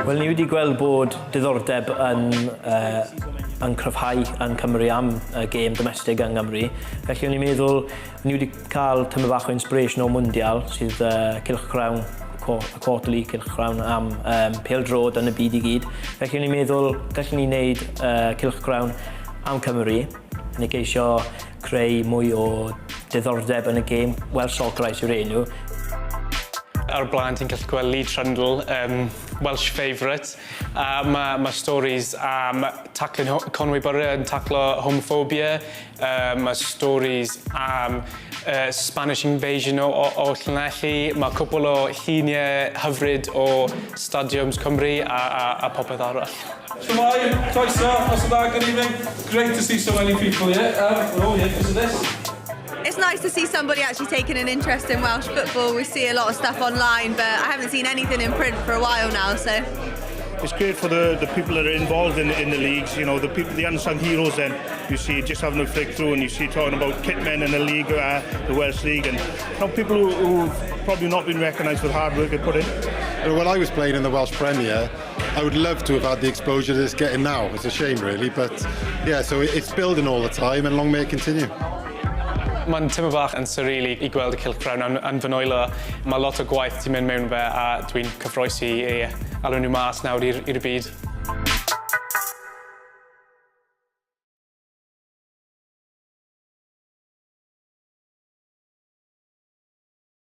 Wel, ni wedi gweld bod diddordeb yn, yn cryfhau yn Cymru am y gêm domestig yng Nghymru. Felly o'n i'n meddwl, ni wedi cael tyma bach o inspiration o Mundial, sydd cylchgrawn, y quarterly cylchgrawn am pêl-droed yn y byd i gyd. Felly o'n i'n meddwl, gallwn ni wneud cylchgrawn am Cymru, neu geisio creu mwy o diddordeb yn y gêm. Welsh Soccer Eyes yw'r enw. Ar y blaen ti'n gallu gweld Lee Trundle, Welsh favourite. A mae stories am tacling Conwy Borough yn taclo homophobia. Mae stories am Spanish invasion o Llanelli. Mae cwpl o lluniau hyfryd o stadiwms Cymru a popeth arall. Shwmae, croeso, nos da, good evening. Great to see so many people here. We're all here because of this. It's nice to see somebody actually taking an interest in Welsh football. We see a lot of stuff online, but I haven't seen anything in print for a while now, so. It's great for the people that are involved in the leagues, the people, the unsung heroes then. You see just having a flick through and you see talking about kitmen in the league, the Welsh League, and people who've probably not been recognised for the hard work they put in. When I was playing in the Welsh Premier, I would love to have had the exposure that it's getting now. It's a shame, really, but yeah, so it's building all the time and long may it continue. Mae'n teimlo bach yn surreal i gweld y cylchgrawn yn fy nwylo. Mae lot o gwaith ti'n mynd mewn fe a dwi'n cyffroes i alw nhw mas nawr i'r byd.